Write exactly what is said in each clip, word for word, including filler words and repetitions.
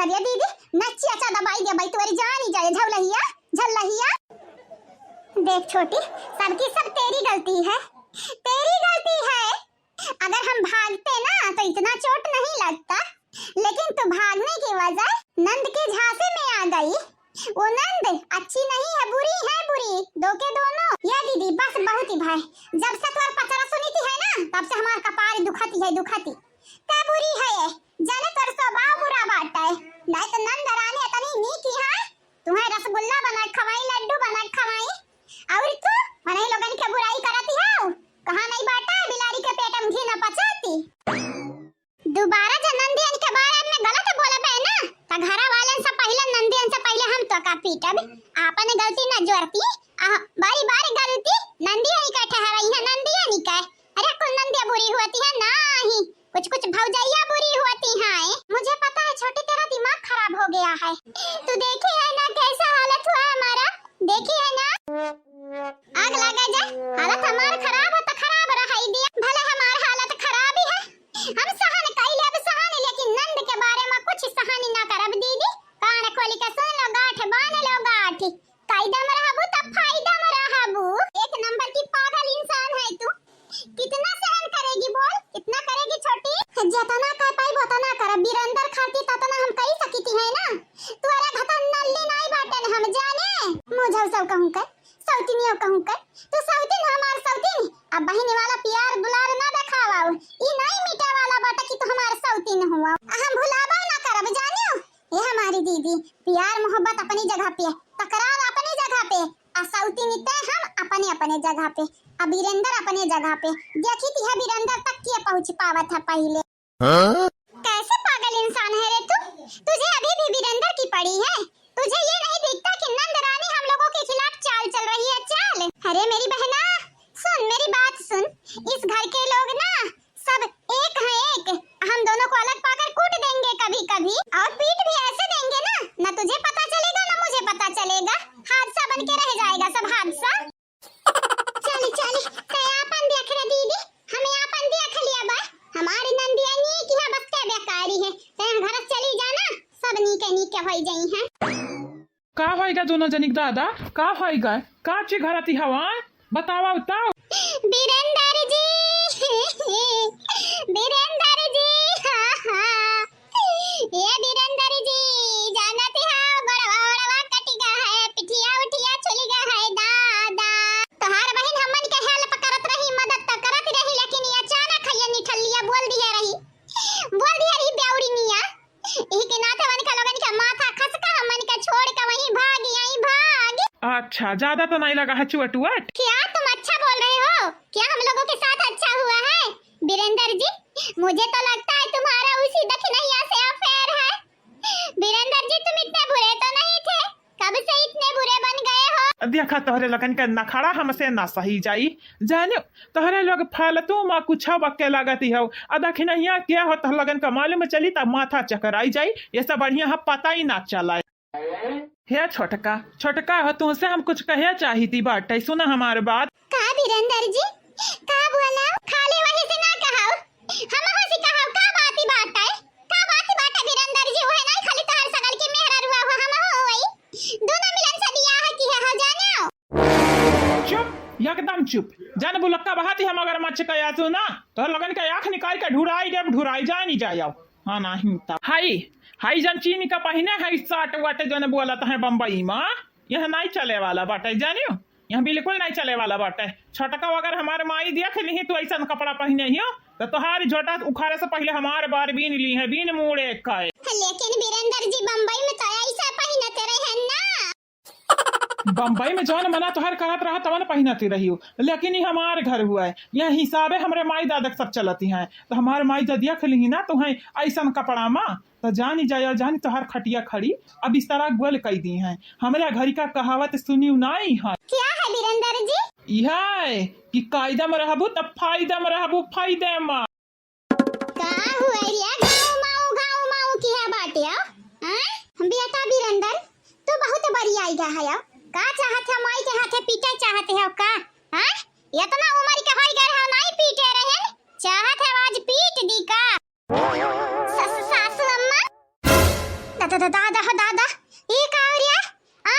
अरे दीदी, नच्चिया चा दबाई दे भाई, तुम्हारी जान ही जाए, झौलहिया, झल्लहिया। देख छोटी, सबकी सब तेरी गलती है, तेरी गलती है। अगर हम भागते ना तो इतना चोट नहीं लगता, लेकिन तू भागने की वजह नंद के झांसे में आ गई। वो नंद अच्छी नहीं है, बुरी है, बुरी, दो के दोनों। या दीदी, बस बहुत ही भाई, जब से तोर पचरा सुनी थी है ना, तब से हमार कपार दुखती है, दुखती। का बुरी है ये? जाने तोर स्वभाव बुरा बाटा है, नहीं तो नंद रानी इतनी नीक है, तुम्हें रसगुल्ला बना खवाई, लड्डू बना खवाई, और तू मनई लोगन के बुराई करत हऊ। कहाँ नहीं बाटा, बिलारी के पेट में घी न पचाती। दोबारा जे नंदियन के बारे में गलत बोलबे ना, त घरा वालन से पहिले, नंदियन से पहिले हम तो का पीटब। आपन गलती न जोरती, आ, बारी बारी गलती नंदियन के ठहराई है, नंदियन के। अरे कुल नंदिया बुरी होती है, नाही, कुछ कुछ भौजैया बुरी होती हैं। मुझे पता है छोटी, तेरा दिमाग खराब हो गया है। तू देखी है ना कैसा हालत हुआ हमारा, देखी है ना। आग लगा जा, हालत हमार खराब है तो खराब रहाई दिया, भले हमार हालत खराब ही है। हम सहन कई लेब सहन, लेकिन नंद के बारे में कुछ सहन ना करब दीदी। कान खोली के सुन लो, गांठ बांध लो गांठ। कायदा में रहबू तब फायदा में रहबू। एक नंबर की पागल इंसान है तू। कितना सहन करेगी बोल, कितना करेगी छोटी? जितना कर पाई उतना करब, बीरेंदर खातिर ततना हम कई सकिती है ना। तोरा घता नल्ली नाई बाटन हम जाने। मुझे सब कहूँ कर, सौतिनियो कहूँ कर, तू सौतिन हमार सौतिन। अब बहिनी वाला प्यार दुलार ना देखावा, ई नाई मिटे वाला बाटा कि तू हमार सौतिन हुआ। आ हम भुलाबो ना करब जानियो। ए हमारी दीदी, प्यार मोहब्बत अपनी जगह पे, तकरार अपनी जगह पे, आ सौतिन ते हम अपने अपने जगह पे, आ बीरेंदर अपने जगह पे। देखी थी है बीरेंदर तक के पहुँच पावत है पहिले। हाँ? कैसे पागल इंसान है रे तू? तुझे अभी भी बीरेंदर की पड़ी है। तुझे ये नहीं दिखता कि नंद रानी हम लोगों के खिलाफ चाल चल रही है, चाल? अरे मेरी बहना, सुन मेरी बात सुन। इस घर के लोग ना सब एक हैं एक। हम दोनों को अलग पाकर कूट देंगे कभी कभी, और पीट भी ऐसे देंगे ना, ना तुझे पता चलेगा ना मुझे पता चलेगा। हादसा बन के रह जाएगा सब, हादसा। चली, चली, तै आपन देख रे दीदी, हमें आपन देख लिया बा। हमारी नंदिया नीक है, बस के बेकारी है। तै घर से चली जाना, सब नीके नीके होई जाई हैं। का होइगा दोनों जनिक दादा, का होइगा? का ची घरती हवा? बतावा, बताओ। बीरेंदर जी, बीरेंदर जी, हाँ, हाँ। ए बीरेंदर जी, जानत हो, गोड़वा ओड़वा कटि गा है, पिठिया उठिया छुलि गा है, दादा। तोहार बहिन हमन के help करत रही, मदद त करत रही, लेकिन ई अचानक है ये निठल्लिया बोल दिहे रही, बोल दिहे रही बेवड़ी निया। इही के नाते वनिका लोगन के माथा खसका, हमन के छोड़ के वहीं भाग आई, भाग। अच्छा, ज्यादा तो नहीं लगा है चुअट उअट? क्या तुम अच्छा बोल रहे हो? क्या हम लोगों के साथ अच्छा हुआ है? बीरेंदर जी, मुझे तो लगता है तुम्हारा उसी दखिनैया से affair है। बीरेंदर जी, तुम इतने बुरे तो नहीं थे, कब से इतने बुरे बन गए हो? देखा, तोहरे लोगन के नखड़ा हमसे ना सही जाई, जानियो, तोहरे लोग फालतू मा कुछ बक्के लागत ही हो। आ दखिनैया क्या हो, तोहरे लोगन का मालूम चली, तब माथा चकराई जाई। ये सब बढ़िया है, पता ही ना चला। हे छोटका, छोटका हो, तुमसे हम कुछ कहे चाहिती बाटे, सुना हमार बात। का बीरेंदर जी, का बोला? खाली वही से ना कहाओ, हम हो से कहाओ, का बात ही बात है, का बात ही बात है बीरेंदर जी, वह नहीं खाली तोहर सगल की मेहरा रुआ हुआ, हम हो वही दोनों मिलन से बियाह की है, हो जाने हो। चुप, एकदम चुप। जान बुलक्का बहाती हम अगर मच के आतू ना, तो लोगन के आँख निकाल के ढुराई देब, ढुराई जाए नहीं जाए। हाँ, नहीं तब। हाई, हाई जन चीनी का पहिने है, साट वाट जन बोलत है बम्बई मा, यह नहीं चले वाला बाटे, जानियो, यह बिल्कुल नहीं चले वाला बाटे। छोटका अगर हमार माई देख लिही तू ऐसन कपड़ा पहिने हियो, तो तोहार झोटा उखाड़े से पहिले हमार बार बीन ली है, बीन मूड़े का। लेकिन बीरेंदर जी बम्बई में तो ऐसा पहिनते रहे ना। बम्बई में जौन मना तोहर करत रहा तवन पहिनती रहियो, लेकिन ई हमार घर हुआ है, यह हिसाबे हमरे माई दादा के सब चलती हैं। तो हमार माई जब देख लिही ना तुहें ऐसन कपड़ा मा, तो जानी जाया, जानी तोहर खटिया खड़ी अब इस तरह गोल कई दी हैं। हमरे घरी का कहावत सुनी नाई है। क्या है बीरेंदर जी? यह है कि कायदा में रहबू तब फायदा में रहबू, फायदा में। का हुआ रे, घाऊ माऊ, घाऊ माऊ किया बाटे, आ? हाँ? बेटा बीरेंदर, तू बहुत बरियाई गा है, आ? का चाहत है, माई के हाथे पीटे चाहत है का? हाँ? इतना उम्र के होई गए हो, नहीं पीटे रहे, चाहत है आज पीट दी का? स-, स-, सासू अम्मा, दादा, दादा, दादा, ई का हो रिया? आ?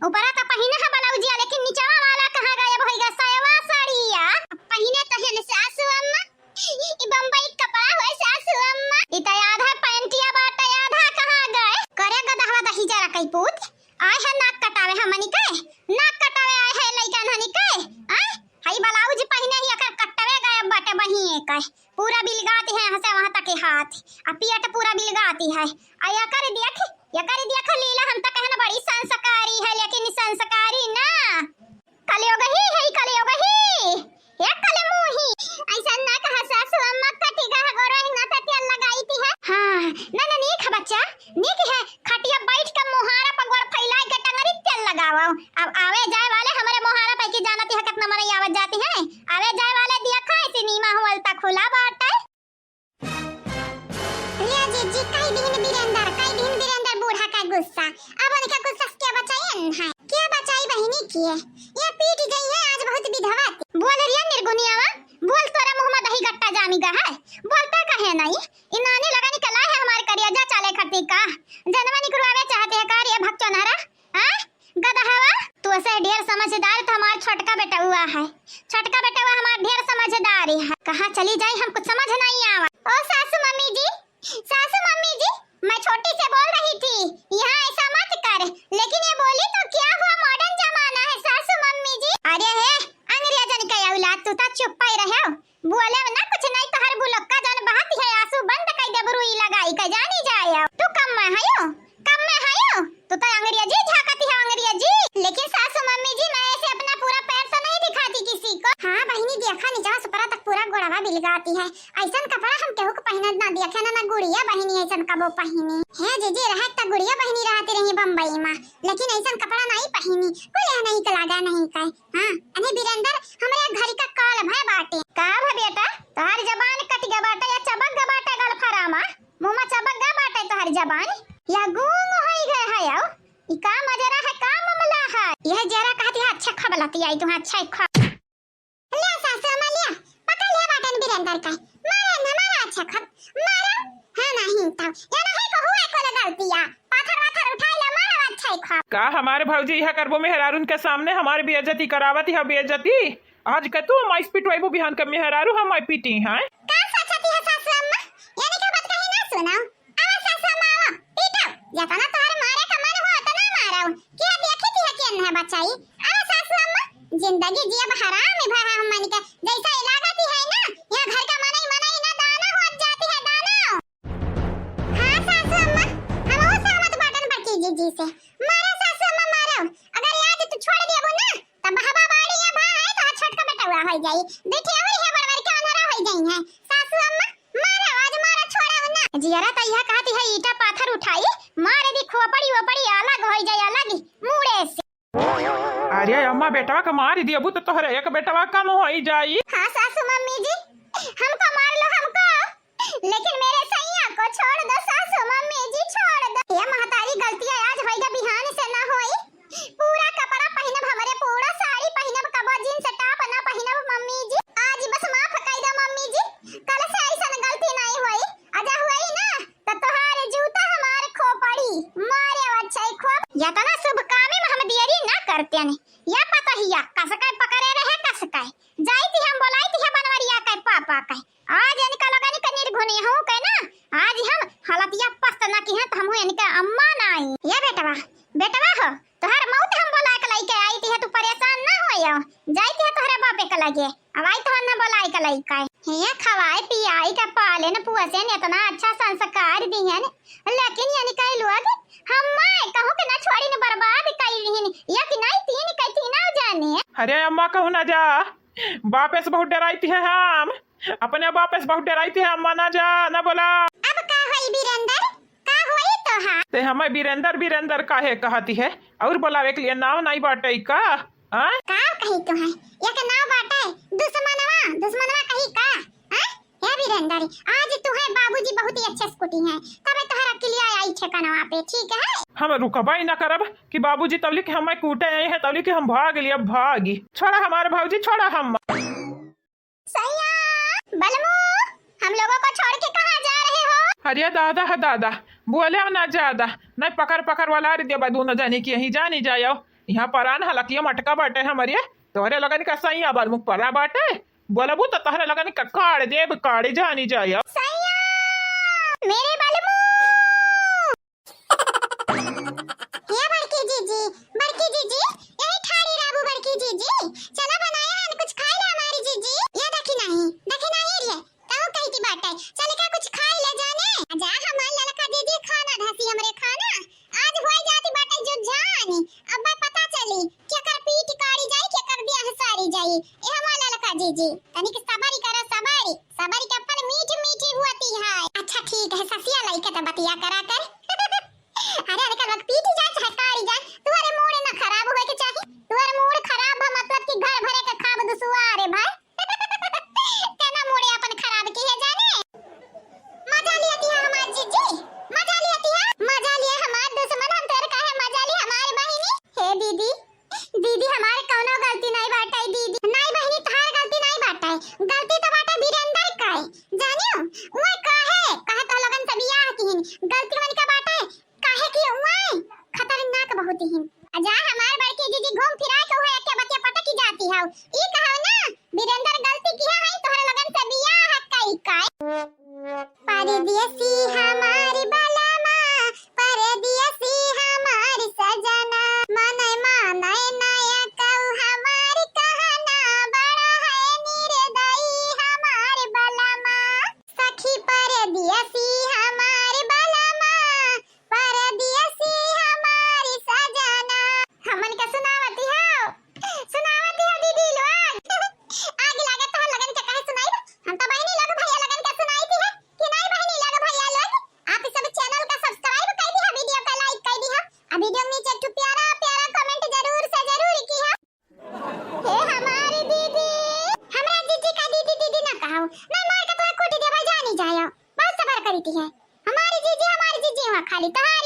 ऊपरा त पहिने है ब्लाउजिया, लेकिन निचवा वाला कहाँ गायब होइगा? सयवा साड़िया। पहिने त है न सासू अम्मा, ई बम्बई कपड़ा होय सासू अम्मा। ई त आधा पैंटिया बाटे, आधा कहाँ गए? करे गदहवा दही जरा कई पूत। आए है नाक कटावे हमनी के, नाक कटावे आए है लइकन हनी के। आए, हई ब्लाउज पहिने ही एकर कटवे गायब बाटे बहिए के। पूरा बिलगाती है यहाँ से वहाँ तक के हाथ, आ पेट पूरा बिलगाती है। आ एकर देख, एकर देख लीला, हम त कहन बड़ी संस्कारी है, लेकिन संस्कारी ना। कलयुग ही है, कलयुग ही। हे कलमुही, ऐसा ना कहा सासू अम्मा, कटी गह गोरो ही ना त तेल लगाई थी है। हाँ, ना, ना, नीक है बच्चा, नीक है। खटिया बैठ के मुहारा पर गोड़ फैलाए के टंगरी तेल लगावो। अब आवे जाए वाले हमरे मुहारा पे की जानती है कितना मनई आवत जाती है। आवे जाए वाले देखा है सिनेमा हॉल तक खुला बाटे। लिया जीजी, कई दिन बीरेंदर, कई दिन बीरेंदर बूढ़ा का गुस्सा। अब उनका गुस्सा से क्या बचाई है? क्या बचाई बहिनी की है? ये पीट गई है आज बहुत विधवा थी। बोल रिया निर्गुनियावा, बोल तोरा मुँह में दही गट्टा जामी गा है। बोलता कहे नहीं? ई नानी लगन के लाए है हमारे करिया जा चाले खरती का। जनवा निकरवावे चाहते है का रे भक्चोनारा? हाँ? गदहवा, तू ऐसे ढेर समझदार तो हमार छोटका बेटउआ है। छोटका बेटउआ हमार ढेर समझदार है। कहाँ चली जाई, हम कुछ समझ नहीं आवा। ओ सासू मम्मी जी, सासू मम्मी जी, मैं छोटी से बोल रही थी, यहाँ ऐसा मत कर। लेकिन ये बोली तो क्या हुआ, मॉडर्न जमाना है सासू मम्मी जी। अरे हे, अंग्रेजन के औलाद, तू तो चुप ही रहो। बोले ना कुछ नहीं, तोहर बुलक्का जन बहत है, आंसू बंद कई देब, रुई लगाई के जानी जाए। तू कम में हयो, कम में हयो, तू तो अंग्रेजी झांकती है, अंग्रेजी। लेकिन सासू मम्मी जी, मैं ऐसे अपना पूरा पैर तो नहीं दिखाती किसी को। हाँ बहिनी, देखा निचवा से ऊपरा तक पूरा गोड़वा बिलगाती है। ऐसन कपड़ा हम केहू को पहिनत ना देखे ना, ना गुड़िया बहिनी ऐसन कबो पहिनी। हे जीजी, रहत त गुड़िया बहिनी रहती रही बम्बई में, लेकिन ऐसन कपड़ा नहीं पहिनी। कुल यह नहीं के लागा नहीं कहे। हाँ, अने बीरेंदर, हमरे घर का काल भय बाटे। का भय बेटा? तोहार जबान कट गया बाटे या चबक गया बाटे गलफरामा? मुँह में चबक गया बाटे तोहार जबान? या गूंग होई गए है यो? ई का मजरा है, का मामला है? यह जरा कहती है अच्छा खबलती आई तुहाँ अच्छा खब। लिया सासू अम्मा लिया, पकड़ लिया बाटन बीरेंदर का। मारा ना मारा अच्छा खब, मारा। हाँ नहीं तो, या नहीं को हुआ को गलतिया। पाथर वाथर उठाई ला, मारो अच्छा ही खाओ। का हमारे भौजी यह करबो मेहरारून के सामने हमारी बेइज्जती करावत है, बेइज्जती? आज के तू हमारी पीटवाइबू, बिहान के मेहरारू हमारी पीटी हैं। का सोचती है सासू अम्मा? यानी का बात कही ना सुनाओ। आवा सासू अम्मा आवा, पीटो। जतना तोहर मारे का मन हो उतना मारो। क्या देखी थी है कि अन्ना बचाई? आवा सासू अम्मा, जिंदगी जियब हराम ही भा हमन के। जैसा इलाका थी है ना, यहाँ घर का मनई मनई ना दाना हो जाती है दाना। हाँ सासू अम्मा, हमहू सहमत बाटन बड़की जीजी से। मारो सासू अम्मा, मारो। अगर आज तू छोड़ देबू ना, तब बहबा बाड़ी या भा है, तो छोटका बेटवा होई जाई। बेटी अउर है बड़वर के अनहरा होई जाई है। सासू अम्मा, मारो, आज मारो, छोड़ो ना। जियरा त इहा कहती है, ईटा पाथर उठाई, मार दी, खोपड़ी ओपड़ी अलग होई जाई, अलग मुड़े से। अरे अम्मा, बेटवा का मार देबू तो तोहरे एक बेटवा कम होई जाई। हाँ सासू मम्मी जी, हमको मार लो, हमको, लेकिन मेरे सैया को छोड़ दो सासू मम्मी जी, छोड़ दो। ये महतारी गलतियाँ आज होइगा, बिहान से ना होई। पूरा कपड़ा पहिनब हमरे, पूरा साड़ी पहिनब, कबो जींस टॉप ना पहिनब मम्मी जी। आज बस माफ कई दो मम्मी जी, कल से ऐसन गलती नहीं होई। अजा हुई ना, त तोहार जूता हमार खोपड़ी, मारे अच्छे खोप। यतना शुभ कामे में हम देरी ना करते ने। या पतहिया, कसके पकड़े रहे, कसके। जाई थी हम बोलाई थी है बनवरिया के पापा के। आज इनका लगन के निर्गुणी हूँ के ना, आज हम हालतिया पस्त ना की है, त हम इनका अम्मा नाई। ये बेटवा, बेटवा हो, तोहर मौत हम बोलाए के लइके आई थी, तू परेशान ना होयो। जाई थी तोहरे बापे के लगे, अब आई तोहर ना बोलाए के लइके। हियाँ खवाए पियाई के पाले न पुअसे न इतना अच्छा संस्कार दिहन, लेकिन यानी कई लोग हम माए कहूँ के ना छोड़ी न बर्बाद कई लिहिन। या कि नहीं तीन कई तीनों जाने। अरे अम्मा कहूँ ना जा, बापे से बहुत डराई थी है हम, अपने बापे से बहुत डराई थी है अम्मा, ना जा, ना बोला। अब का होई बीरेंदर? का होई तोहार? ते हमें बीरेंदर, बीरेंदर काहे कहती है? और बोलावे के लिए नाव नहीं बाटे का? हाँ? का कही तू है? एक नाव बाटे, दुश्मनवा, दुश्मनवा कही का? हाँ? हे बीरेंदर, आज तू है बाबूजी बहुत ही अच्छे से कुटी है, तबे तोहरा किलिया आई ठेकानवा पे, ठीक है? हम रुकबा ही ना करब कि बाबूजी तबली के हमें कूटे आई है, तबली के हम भाग लिए भागी। छोड़ा हमारे भौजी, छोड़ा हम। सैया, बलमू, हम लोगों को छोड़ के कहाँ जा रहे हो? अरे दादा है दादा, बोले ना ज्यादा, नहीं पकड़ पकड़ वाला रे देबा दोनों जानी की यहीं जानी जायो। यहाँ परान हलकिया मटका बाटे हमरे, तोहरे लगन का सैया बलमुख परा बाटे। बोलबू तो तोहरे लगन का काड़ देब, काड़ जानी जायो। सैया, मेरे बलमुख। ये बड़की जीजी, बड़की जीजी, यही ठाड़ी रहबू बड़की जीजी। चला बनाया है कुछ खाए ला हमारी जीजी। ये देखी नहीं, देखी नहीं रे। कहू कही की बात है, चल का कुछ खाए ले जाने। जा हमार ललका जीजी खाना धसी हमरे खाना। आज होई जाती बाटे जो जानी, अब पता चली केकर पीठ काड़ी जाई, केकर बियाह सारी जाई। ए हमार ललका जीजी, तनिक सबर करा, सबर। सबर के फल मीठ मीठ होती है। अच्छा ठीक है, ससिया लइके तो बतिया करा कर। अरे आजकल वक्त पीटी जाए चाहे काड़ी जाए, तुहरे मूड ना खराब होए के चाही। तुहरे मूड खराब बा मतलब कि घर भरे के खाब दुसुआरे भाई। केना मूड अपन खराब की है जाने। मजा लिया दिया हमार जीजी, मजा लिया दिया, मजा लिया हमार दुश्मन, हम तोर काहे मजा ली हमार बहिनी। हे दीदी, दीदी हमार कौनो गलती नहीं बाटे दीदी। नहीं बहिनी तहार गलती नहीं बाटे, गलती तो बाटे वीरेंद्र का। जानियो, उहे काहे, काहे तो लगन से बियाह किहिन, गलती मन का बाटे, काहे कि उहे खतरनाक बहुत हिन। आ जा हमार बड़की जीजी घूम फिरा के उहे एके बतिया पटकी जाती हौ। ई कहो ना, वीरेंद्र गलती किहा है, तोहरे लगन से बियाह कई काई। परदेसी हमार बलमा, परदेसी हमार सजना, मनय मानय नया कऊ हमार कहना, बड़ा है निर्दयी हमार बलमा। सखी परदेसी हमार बलमा, परदेसी हमार सजना। हमन का सुनावती हो, सुनावती हो दीदी लोग। आग लागत हो लगन के कहे सुनाई, हम तो बहिनी लोग भैया लगन के सुनाई थी है कि नहीं बहिनी लोग भैया लोग। आप सब चैनल का सब्सक्राइब कर दिया, वीडियो का लाइक कर दिया, आ वीडियो के नीचे एक ठो प्यारा प्यारा कमेंट जरूर से जरूर किया। हे हमारी दीदी, हमरा जीजी का दीदी दीदी ना कहो, मैं मार के तोहे कूटी देबा जानी जायो। बहुत सबर करी थी है हमारी जीजी, हमारी जीजी वहाँ खाली तो है।